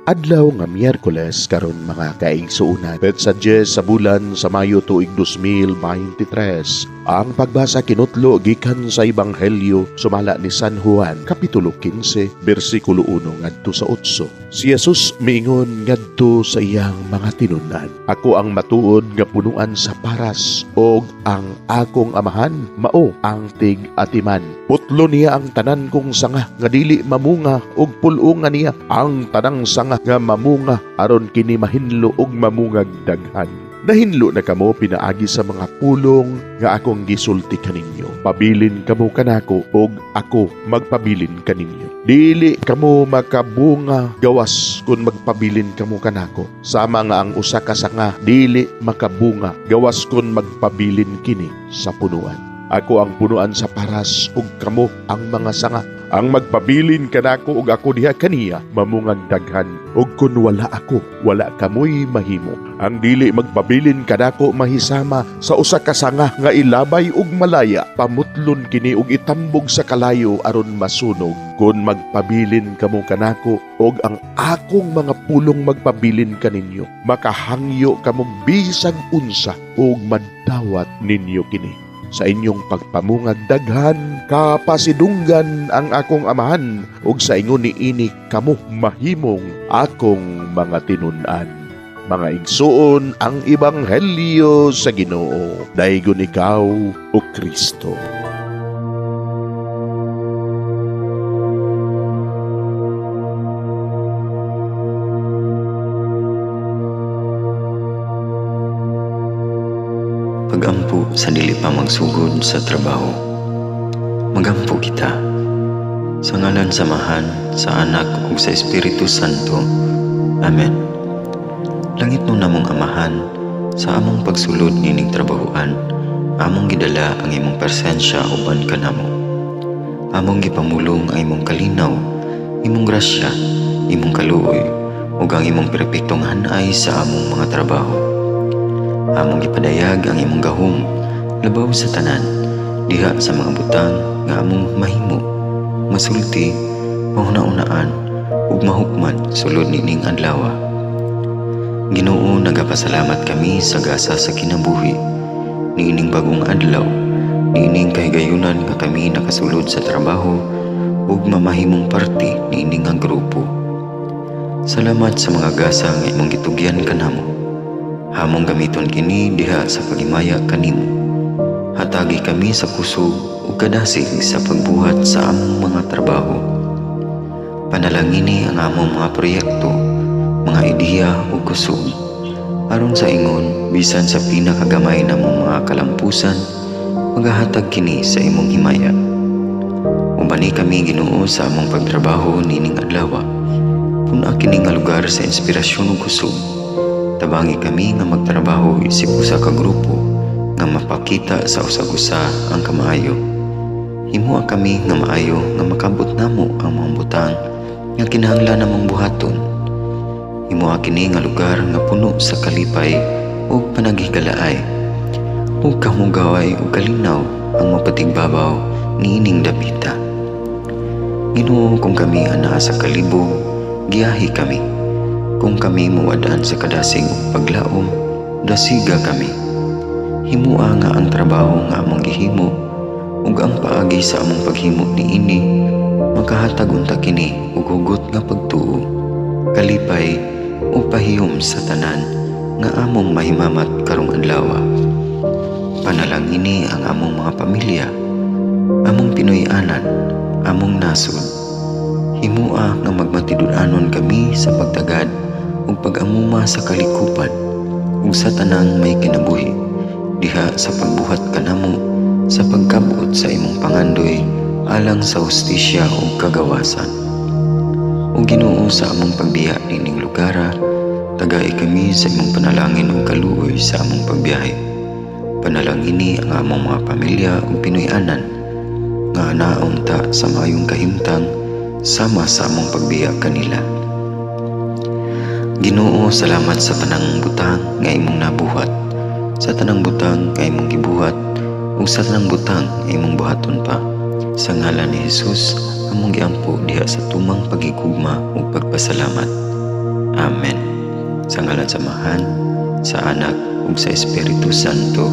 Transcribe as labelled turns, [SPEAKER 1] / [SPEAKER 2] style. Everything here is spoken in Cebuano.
[SPEAKER 1] Adlaw nga Miyerkules karon, mga kaigsuonan. Petsa 10 sa bulan sa Mayo, tuig 2023. Ang pagbasa kinutlo gikan sa Ebanghelyo sumala ni San Juan, kapitulo 15, bersikulo 1 ngadto sa 8. Si Jesus miingon ngadto sa iyang mga tinun-an, "Ako ang matuod nga punuan sa paras ug ang akong Amahan mao ang tig-atiman. Putlo niya ang tanan kong sanga nga dili mamunga ug pul-unga niya ang tanang sanga nga mamunga aron kini mahinlo ug mamungag daghan. Nahinlo na kamo pinaagi sa mga pulong nga akong gisulti kaninyo. Pabilin kamo kanako ug ako magpabilin kaninyo. Dili kamo makabunga gawas kung magpabilin kamo kanako. Sama nga ang usa ka sanga dili makabunga gawas kung magpabilin kini sa punuan. Ako ang punuan sa paras ug kamo ang mga sanga. Ang magpabilin kanako ug ako diha kaniya mamungag daghan, ug kun wala ako, wala kamoy mahimo. Ang dili magpabilin kanako mahisama sa usa ka sanga nga ilabay ug malaya, pamutlon kini ug itambog sa kalayo aron masunog. Kun magpabilin kamo kanako ug ang akong mga pulong magpabilin kaninyo, makahangyo kamo bisag unsa ug madawat ninyo kini. Sa inyong pagpamungag daghan, kapasidunggan ang akong Amahan, ug sa ingon niini kamo mahimong akong mga tinun-an." Mga igsuon, ang ebanghelyo sa Ginoo. Daygon ikaw, o Kristo.
[SPEAKER 2] Pagampo sa dili pa magsugod sa trabaho. Magampo kita. Sa ngalan sa Amahan, sa Anak ug sa Espiritu Santo. Amen. Langitnon namong Amahan, sa among pagsulod nining trabahoan, among gidala ang imong presensya uban kanamo. Among gipamulong ang imong kalinaw, imong grasya, imong kaluoy, ug ang imong perpektong hanay sa among mga trabaho. Among gipadayag ang imong gahom labaw sa tanan diha sa mga butang nga among mahimo, masulti, mahuna-unaan ug mahukman sulod nining adlaw. Ginoo, nagapasalamat kami sa gasa sa kinabuhi niining bagong adlaw, niining kahigayunan nga kami nakasulod sa trabaho ug mamahimong parte niini nga grupo. Salamat sa mga gasa nga imong gitugyan kanamo. Among gamiton kini diha sa paghimaya kanimo. Hatagi kami sa kusog ug kadasig sa pagbuhat sa among mga trabaho. Panalangini ang among mga proyekto, mga ideya ug kusog. Aron sa ingon, bisan sa pinakagamay namong mga kalampusan, magahatag kini sa imong himaya. Ubani kami, Ginoo, sa among pagtrabaho nining adlaw. Pun-a kini nga lugar sa inspirasyon ug kusog. Tabangi kami nga magtrabaho isip usa ka grupo nga mapakita sa usag-usa ang kamaayo. Himoa kami nga maayo nga makabot namo ang mga butang nga kinahanglan namong buhaton. Himoa kini nga lugar nga puno sa kalipay ug panaghigalaay, ug kamugaway ug kalinaw ang mapatigbabaw niining dapita. Ginoo, kung kami anaa sa kalibog, giyahi kami. Kung kami muwad-an sa kadasig ug paglaom, dasiga kami. Himua nga ang trabaho nga among gihimo ug ang paagi sa among paghimo niini makahatag unta kini og hugot nga pagtuo, kalipay ug pahiyom sa tanan nga among mahimamat karong adlaw. Panalangini ang among mga pamilya, among Pinoy-anan, among nasod. Himua nga magmatinud-anon kami sa pagtagad ug pag-amuma sa kalikupan ug sa tanang may kinabuhi diha sa pagbuhat kanamo sa pagkabot sa imong pangandoy alang sa hustisya ug kagawasan. O Ginoo, sa among pagbiya nining lugara, tagai kami sa imong panalangin ug kaluoy sa among pagbiyahe. Panalangini ang among mga pamilya ug Pinoy-anan nga naunta sa maayong kahimtang sama sa among pagbiya kanila. Ginoo, salamat sa tanang butang nga imong nabuhat, sa tanang butang nga imong gibuhat, ug sa tanang butang nga imong buhaton pa. Sa ngalan ni Jesus, among giampo diha sa tumang pagigugma ug pagpasalamat. Amen. Sa ngalan sa Amahan, sa Anak ug sa Espiritu Santo.